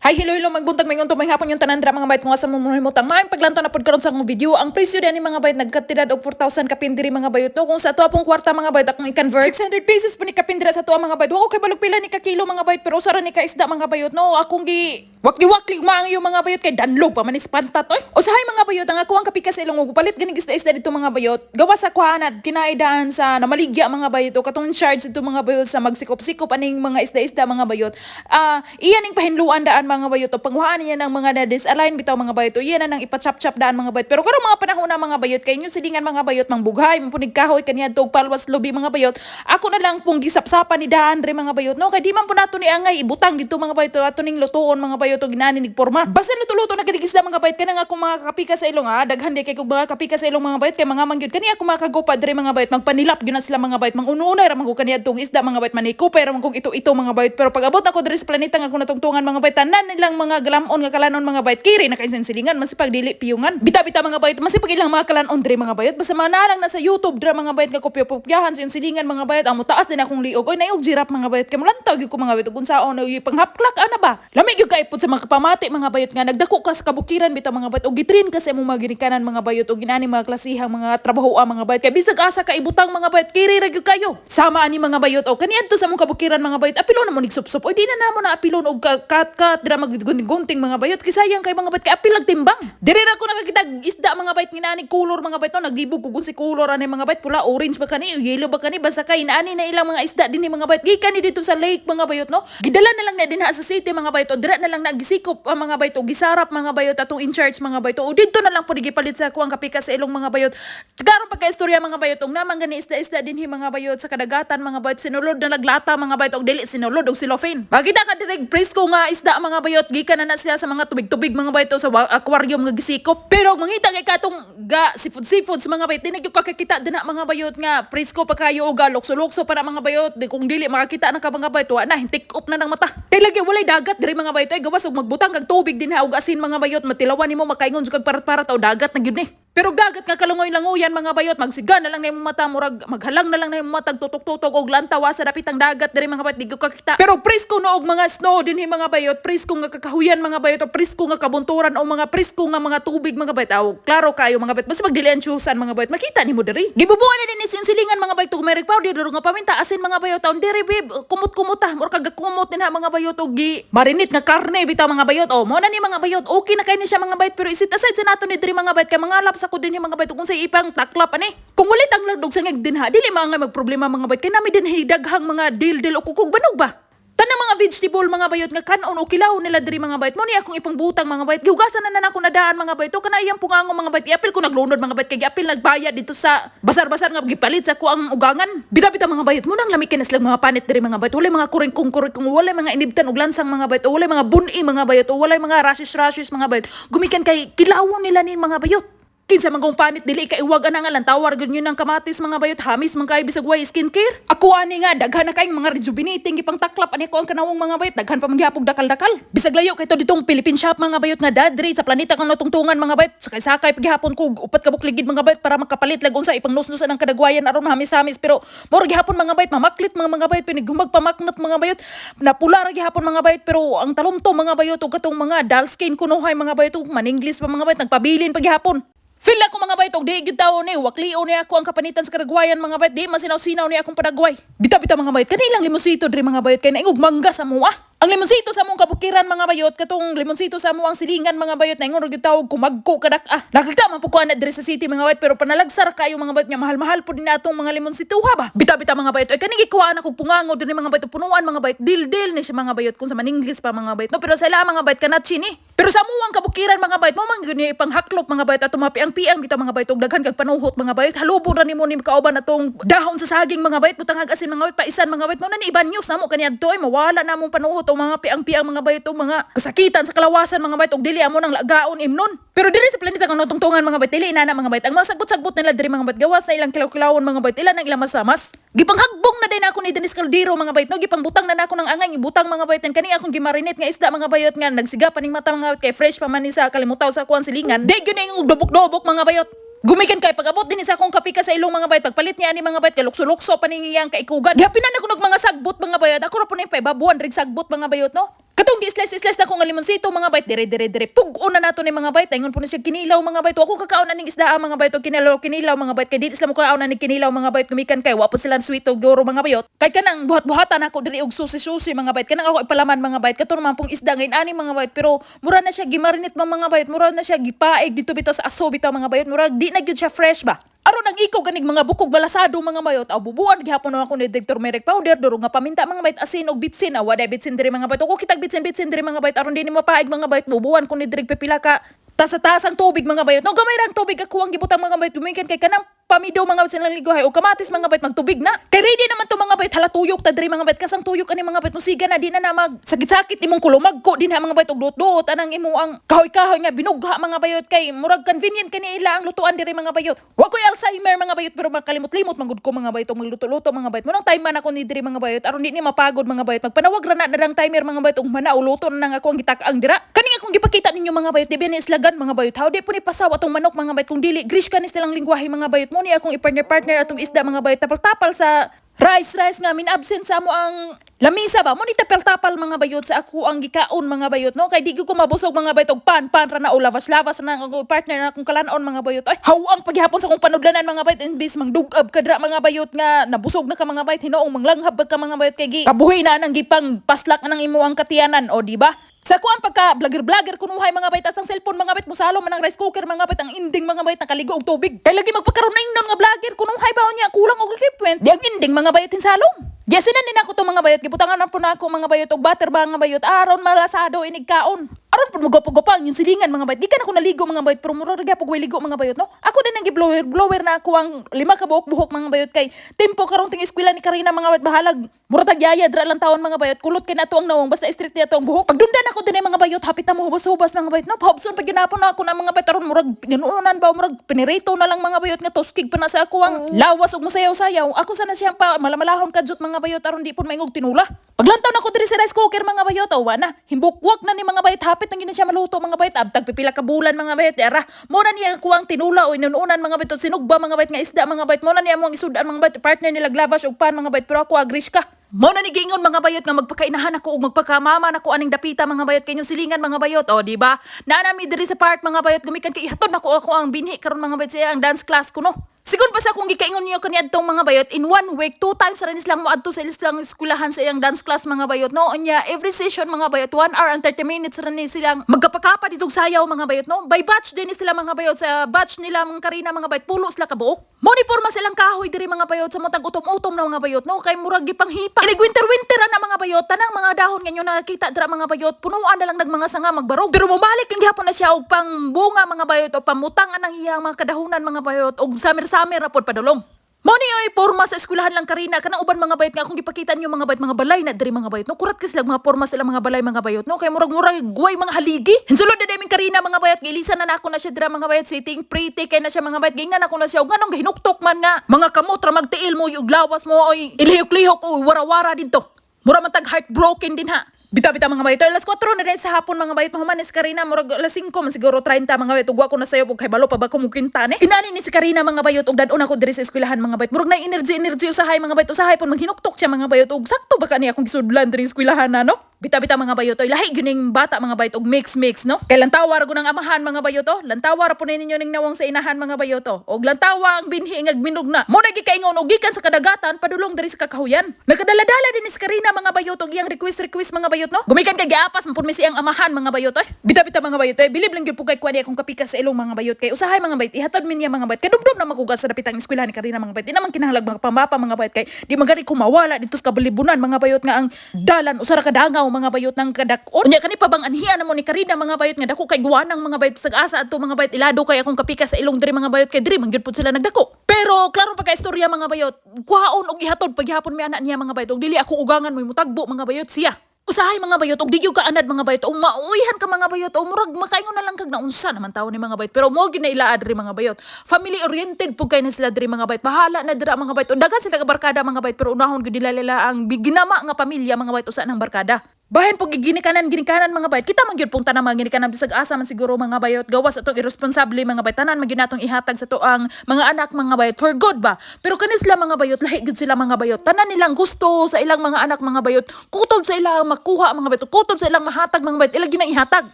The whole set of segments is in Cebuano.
Hi, hello, hello, magbuntag, may unto, may hapon yung tanan dra, mga bayot, kung asa mo mo tang maayong paglantaw na pod karon sa akong video. Ang presyo diani, mga bayot, nagkatidad og 4,000 kapin diri, mga bayot, no. Kung sa ato apong kwarta, mga bayot, akong i-convert, 600 pesos po ni kapin dira sa ato, mga bayot. Wa ko kay balog pila ni ka kilo, mga bayot, pero usa ra ni ka isda, mga bayot, no. Akong gi wakli-wakli umaang mga bayot kay danlog pa man is pantat oy. Usahay, mga bayot, ang ako ang kapika sa ilong palit ganing isda-isda dito, mga bayot. Gawa sa kuhanat kinaidaan sa namaligya, mga bayot, o katong charge dito, mga bayot, sa magsikop-sikop aning mga isda-isda, mga bayot. Ah, iyan ning pahinluan daan, mga bayot, o panguhaan niya ng mga na disalign bitaw, mga bayot, o iyan na nang ipachap-chap daan, mga bayot. Pero karong mga panahon na, mga bayot, kay inyo silingan, mga bayot, mangbughay man punig kahoy kaniya og palwas lubi, mga bayot. Ako na lang pong gisapsapan ni daan re, mga bayot, no, kay di man po nato ni angay ibutang dito, mga bayot, ato ning lutuon, mga bayot, o ginani nig porma. Basta luto-luto na ganig isda, mga bayot, kanang akong mga kapika sa ilong, ah, daghan di kay kog mga kapika sa ilong, mga bayot, kay mga mangyud kani ako mga kagupa dre, mga bayot, magpanilap gyud na sila, mga bayot, mangununay ra man ko kaniya tong isda, mga bayot, manikupay ra man kog ito-ito, mga bayot. Pero pag abot ako diri sa planeta nga akong natungtungan, mga bayot, tanan nilang mga galamon nga kalanon, mga bayot, kiri na kay silingan masipag dili piyungan. Bita-bita, mga bayot, masipag ilang mga kalanon dre, mga bayot, basta manalang na sa YouTube dra, mga bayot, nga kopya-kopyahan sa silingan, mga bayot. Ang mutaas din akong liog oy, nayog giraffe, mga bayot, kay mulantaw gyud ko, mga bayot, ug unsaon oy panghaplak ana ba. Lami gyud kay pud sa mga pamati, mga bayot, nga nagdako ka sa kabukiran bitaw, mga bayot, og gitrain ka sa imong mga ginikanan, mga bayot, og ginani mga klasihang mga trabaho, mga bayot, kay bisag asa ka ibutang, mga bayot, kiri ra gyud kayo. Sama ani, mga bayot, og kaniadto sa among kabukiran, mga bayot, apilon na mo nig sup-sup oy, di na namo na apilon og kat-kat dira maggunting, mga bayot, kay sayang kay, mga bayot, kay apil ag timbang. Diri ra ko nakakita isda, mga bayot, nginanig color, mga bayot, no, naglibog ko si color ani, mga bayot, pula, orange ba kani, yellow ba kani, basta kay inaani na ilang mga isda dinhi, mga bayot, gikan ni dito sa lake, mga bayot, no. Gidala na lang na dinha sa city, mga bayot, o dira na lang na gisikop ang mga bayot o gisarap, mga bayot, atong in charge, mga bayot, o didto na lang po gipalit sa kuang kapika sa ilong, mga bayot. Karon pagka istorya, mga bayot, og naman gani isda-isda dinhi, mga bayot, sa kadagatan, mga bayot, sinulod na naglata, mga bayot, og dili sinulod og cellophane. Makita ka direct presko nga isda, mga bayot, gikan na na siya sa mga tubig-tubig, mga bayot, o sa aquarium nga gisikop. Pero mangita kay katong ga seafood seafoods, mga bayot, di na gyud kakakita dinha, mga bayot, nga presko pa kayo o ga lukso-lukso pa na, mga bayot. Di kung dili makakita na ka, mga bayot, wa na hintik up na ng mata. Kay lagi walay dagat diri, mga bayot, ay gawas og magbutang kag tubig dinha og asin, mga bayot, matilawan nimo, makaingon jud kag parat-parat o dagat na gyud ni. Pero dagat nga kalungoy-langoyan, mga bayot, magsiga na lang na imong mata, murag maghalang na lang na imong mata, tutok-tutok og lantawa sa dapitang dagat diri, mga bayot, di gyud kakita. Pero presko no og mga snow dinhi, mga bayot, presko nga kakahuyan, mga bayot, o presko nga kabunturan o mga presko nga mga tubig, mga bayot. Aw, klaro kayo, mga bayot, basta magdili ang tiyusan, mga bayot, makita nimo diri. Gibubuan na din ni silingan, mga bayot, turmeric powder, duro nga paminta, asin, mga bayot, taon diri babe, kumot-kumot ah, murag kagakumot dinha, mga bayot, og gi marinate nga karne bitaw, mga bayot. O mo na ni, mga bayot, okay na kay ni siya, mga bayot, pero isit aside sa nato ni diri, mga bayot, kay mga sa ko dinhi, mga bayot, kung sa ipang taklap ani. Kung wala tanglad og sangig dinha, dili mga magproblema, mga bayot, kay nami dinhi daghang mga dildil o kukog banog ba. Tanang mga vegetable, mga bayot, nga kanon o kilaw nila diri, mga bayot. Mo ni akong ipangbutang, mga bayot. Gihugasan na na nako na daan, mga bayot. O kana iyang pungango, mga bayot. Iapil ko naglunod, mga bayot, kay giapil nagbayad dito sa basar-basar nga gipalit sa ko ang ugangan. Bita-bita, mga bayot, mo nang lami kay silang mga panit diri, mga bayot. Walay mga kuring-kung walay mga inibtan og lansang, mga bayot. O walay mga buni, mga bayot. O walay mga rashes rashes, mga bayot. Gumikan kay kilawon nila ni, mga bayot. Kinsa man kong panit dili ka iwag ana nga lantawar gyud yun ang kamatis, mga bayot, hamis man kay bisag way skincare. Ako ani nga daghan na kayong mga rejuvenating gipang taklap ani ko ang kanawong, mga bayot, daghan pa man gihapog dakal-dakal. Bisag layo kay to ditong Philippine shop, mga bayot, nga dadri sa planeta kang natungtungan, mga bayot, sakay-sakay paghapon ko upat ka bukligid, mga bayot, para makapalit lag unsa ipang nusnusan ang kadagwayan aron hamis-hamis, pero moro gihapon, mga bayot, mamaklit mga bayot, pinigumag pamaknot, mga bayot, napula ra gihapon, mga bayot, pero ang talumto, mga bayot, ug katong mga dull skin kunuhay, mga bayot, ug maninglis pa, mga bayot, nagpabilin pa gihapon. Feel ako, mga bayot, og di gyud tawo ni waklio ni ako ang kapanitan sa kadagwayan, mga bayot, di masinaw-sinaw ni akong padagway. Bita-bita, mga bayot, kanilang limonsito diri, mga bayot, kay naingog mangga sa mua. Ang limonsito sa among kabukiran, mga bayot, katong limonsito sa amo ang silingan, mga bayot, naingon ra gyud tawog kumagko kadak ah. Nakakita man po ko ana diri sa city, mga bayot, pero panalagsar kayo, mga bayot, nga mahal-mahal po din atong mga limonsito ha ba. Bita-bita, mga bayot, ay kaning gikuha na kog pungango diri, mga bayot, punuan, mga bayot, dil-dil ni siya, mga bayot, kung sa maninglis pa, mga bayot. No, pero sa ila, mga bayot, kanatsi ni. Pero sa amuang kabukiran, mga bayot, mo man gyud ni ipanghaklop, mga bayot, ato mapiang-piang bitaw, mga bayot, og daghan kag panuhot, mga bayot, halubo ra nimo ni kauban atong dahon sa saging, mga bayot, butang asin, mga bayot, paisan, mga bayot, mo na ni iban news namo kaniadto ay mawala na among panuhot o mga piang-piang, mga bayot, o mga kasakitan sa kalawasan, mga bayot, og dili amo nang lagaon imnon. Pero diri sa planeta kang natungtungan, mga bayot, dili inana, mga bayot. Ang mga sagbot-sagbot nila diri, mga bayot, gawas na ilang kilaw-kilawon, mga bayot, ilan ang ilang masamas. Gipanghagbong na din ako ni Dennis Caldero, mga bayot, no, gipangbutang na nako ng angay ibutang, mga bayot, kani akong gimarinate nga isda, mga bayot, nga nagsiga pa ning mata, mga bayot, kay fresh pa man ni sa kalimutaw sa kuan silingan. Di gyud na yung dobok-dobok, mga bayot. Gumikan kay pag-abot din sa akong kapika sa ilong, mga bayot, pagpalit niya ani, mga bayot, kay lukso-lukso pa ning iyang kaikugan. Gihapinan ako nag mga sagbot, mga bayot. Ako ra po na yung paibabuan rig sagbot, mga bayot, no. Katong gi-slice slice na ko nga limonsito, mga bayot, dire dire dire. Pug-on na nato ni, mga bayot. Ingon po na siya kinilaw, mga bayot. Wa ko kakaon aning isda, mga bayot, og kinilaw kinilaw, mga bayot, kay dili sila mo kaon aning kinilaw, mga bayot, gumikan kay wa po sila sweet og guro, mga bayot. Kay kanang buhat-buhatan ako diri og susi-susi, mga bayot. Kanang ako ipalaman, mga bayot. Kato naman pong isda ngayon ani, mga bayot, pero mura na siya gimarinate mga bayot. Mura na siya gipaig dito bitaw sa aso bitaw, mga bayot. Mura di na gyud siya fresh ba. Aron ang ikaw ganig mga bukog balasado, mga bayot, aw bubuan gihapon na ako ni dig turmeric powder, duro nga paminta, mga bayot, asin og bitsin. Aw wala bitsin diri, mga bayot. Ko kitag bitsin bitsin diri, mga bayot, aron di ni mapaig, mga bayot. Bubuan ko ni diri pipila ka tasa-tasang tubig, mga bayot. No, gamay ra ang tubig ako ang gibutang, mga bayot. Gumikan kay kanang pamidaw, mga bayot, silang liguhay o kamatis, mga bayot, magtubig na. Kay ready naman to, mga bayot, hala tuyok ta diri, mga bayot, kasang tuyok ani, mga bayot, musiga na di na na mag sakit-sakit imong kulumagko din ha, mga bayot, og duot-duot anang imo ang kahoy-kahoy nga binugha, mga bayot, kay murag convenient kani ila ang lutuan diri, mga bayot. Wa ko'y Alzheimer, mga bayot, pero makalimot-limot man gud ko, mga bayot, og magluto-luto, mga bayot. Munang time man ako ni diri, mga bayot, aron di ni mapagod, mga bayot. Magpanawag ra na ang timer, mga bayot, ug mana luto na nang ako ang gitak-ang dira. Kaning akong gipakita ninyo, mga bayot, di ba ni islagan, mga bayot? How di po ni pasaw atong manok, mga bayot, kung dili Greece kanis nilang lingwahe, mga bayot. Mo ni akong i-partner partner atong isda, mga bayot, tapal-tapal sa rice rice nga min absent sa amo ang lamisa ba mo ni tapal-tapal, mga bayot, sa ako ang gikaon, mga bayot, no, kay di gyud ko mabusog, mga bayot, og pan pan ra na o lavas lavas na ang partner na akong kalanon, mga bayot. Ay haw ang paghihapon sa akong panudlanan, mga bayot, imbis mangdugab ka dra, mga bayot, nga nabusog na ka, mga bayot, hinuong manglanghab ka, mga bayot, kay gi kabuhi na nang gipang paslak nang imo ang katiyanan o di ba? Sa kuan pagka vlogger vlogger kunuhay, mga bayot, ang cellphone, mga bayot, musalo man ang rice cooker, mga bayot, ang ending, mga bayot, nakaligo og tubig. Kay lagi magpakaroon na nga vlogger kunuhay ba niya kulang og equipment. Di ang ending, mga bayot, salong. Giyasinan din ako to, mga bayot, gibutangan na po na ako, mga bayot, og butter ba, mga bayot, aron malasado inig kaon. Aron pud mugapo-gapa ang yung silingan, mga bayot. Di ka na ako naligo, mga bayot, pero mura ra gyapon ligo, mga bayot, no. Ako din ang gi-blower blower na ako ang lima ka buhok buhok, mga bayot, kay tempo karong ting eskwela ni Karina, mga bayot, bahalag mura tag yaya dra lang taon, mga bayot, kulot kay nato ang nawong basta street niya ang buhok. Pagdundan ako din mga bayot, hapit na mo hubas-hubas, mga bayot, no. Pahubson pag ginapon na ako na, mga bayot, aron murag pinuunan ba murag pinirito na lang, mga bayot, nga toskig pa na sa ako ang lawas ug musayaw-sayaw. Ako sana siyang pa malamalahon kadyot, mga bayot, aron di pud maingog tinula. Paglantaw na ko diri sa rice cooker, mga bayot, awa na. Himbukwak na ni, mga bayot, hapit na gina siya maluto, mga bayot, abtag pipila ka bulan, mga bayot, ara. Mo na niya kuwang tinula o inununan, mga bayot, sinugba, mga bayot, nga isda, mga bayot. Mo na niya mo ang isudan, mga bayot, partner nila lavash ug pan, mga bayot, pero ako agrish ka. Mo na ni giingon, mga bayot, nga magpakainahan ako ug magpakamama nako aning dapita, mga bayot, kay inyong silingan, mga bayot, o di ba? Naa mi diri sa park, mga bayot, gumikan kay ihatod nako ako ang binhi karon, mga bayot, sa ang dance class ko no. Sigon pa sa akong gikaingon niyo kaniadtong, mga bayot, in one week, two times ra ni silang moadto sa ilang eskwelahan sa iyang dance class, mga bayot, no. Unya every session, mga bayot, 1 hour and 30 minutes ra ni silang magkapakapa ditong sayaw, mga bayot, no. By batch din ni sila, mga bayot, sa batch nila mga Karina, mga bayot, pulo sila kabuok. Mo ni porma silang kahoy diri, mga bayot, sa motag utom-utom na, mga bayot, no, kay murag gipanghipa. Inig winter winter na, mga bayot, tanang mga dahon nga inyo nakakita dira, mga bayot, punuan na lang nag mga sanga magbarog. Pero mobalik lang gihapon na siya og pang bunga, mga bayot, o pamutang anang iyang mga kadahunan, mga bayot, og summer summer ra pod padulong. Mo ni oy porma sa eskwelahan lang Karina kanang uban, mga bayot, nga akong gipakita niyo, mga bayot, mga balay na diri, mga bayot, no. Kurat kasi mga porma sila mga balay, mga bayot, no, kay murag-murag guway mga haligi. Hinsulod na daming Karina, mga bayot, gilisan na nako na siya dira, mga bayot, sitting pretty kay na siya, mga bayot, gingnan ako na siya og nganong gihinuktok man nga mga kamot ra magtiil mo ug lawas mo oy ilihok-lihok o wara-wara didto. Mura man tag heartbroken din ha. Bita-bita, mga bayot. Alas 4 na din sa hapon, mga bayot. Mahuman ni si Karina. Murag alas 5 man siguro 30, mga bayot. Ugwa ko na sayo ug kay balo pa ba kumukinta ni. Inani ni si Karina, mga bayot. Ug dadon ako diri sa eskwelahan, mga bayot. Murag na energy energy usahay, mga bayot. Usahay pon maghinuktok siya, mga bayot. Ug sakto ba ka niya akong gisudlan diri sa eskwelahan na no? Bita-bita, mga bayot. Oy lahi gyud ning bata, mga bayot, og mix mix no. Kay lantawa ra gud ang amahan, mga bayot oh. Lantawa ra po ninyo ning nawong sa inahan, mga bayot oh. Og lantawa ang binhi nga minog na. Mo na gikaingon og gikan sa kadagatan padulong diri sa kakahuyan. Nakadala-dala din ni si Karina, mga bayot, og iyang request request, mga bayot, no. Gumikan kay giapas man pud mi siyang amahan, mga bayot oy. Bita-bita, mga bayot oy, bilib lang gyud po kay kuan akong kapikas sa ilong, mga bayot, kay usahay, mga bayot, ihatod min niya, mga bayot. Kay dumdum na makugat sa dapitang eskwelahan ni Karina, mga bayot. Di naman kinahanglag mga pamapa, mga bayot, kay di man gani kumawala dito sa kabalibunan, mga bayot, nga ang dalan usa ra ka dangaw, mga bayot, ng kadak-on. Unya kani pa bang anhian na mo ni Karina, mga bayot, nga dako kay guwanang, mga bayot, sag asa adto, mga bayot, ilado kay akong kapikas sa ilong diri, mga bayot, kay diri man gyud pud sila nagdako. Pero klaro pa kay istorya, mga bayot, kuhaon og ihatod paghapon mi ana niya, mga bayot, og dili ako ugangan mo mutagbo, mga bayot, siya. Usahay, mga bayot, og di gyud ka anad, mga bayot, o mauihan ka, mga bayot, o murag makaingon na lang kag naunsa naman tawo ni, mga bayot, pero mo gyud na ilaad diri, mga bayot. Family oriented pud kay na sila diri, mga bayot. Bahala na dira, mga bayot. O daghan sila ka barkada, mga bayot, pero unahon gyud nila nila ang ginama nga pamilya, mga bayot, usa nang barkada. Bahin pag ginikanan ginikanan, mga bayot, kita man gyud pong tanan mga ginikanan, bisag asa man siguro, mga bayot, gawas atong irresponsable, mga bayot, tanan man gyud natong ihatag sa atoang mga anak, mga bayot, for good ba. Pero kani sila, mga bayot, lahi gyud sila, mga bayot. Tanan nilang gusto sa ilang mga anak, mga bayot, kutob sa ilang makuha, mga bayot, kutob sa ilang mahatag, mga bayot, ilang ginang ihatag.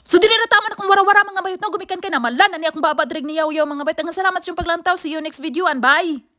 So dili ra tama na kung wara-wara, mga bayot, no. Gumikan kay na malan na ni akong baba diri niyaw yaw, mga bayot. Ang salamat sa inyong paglantaw. See you next video and bye.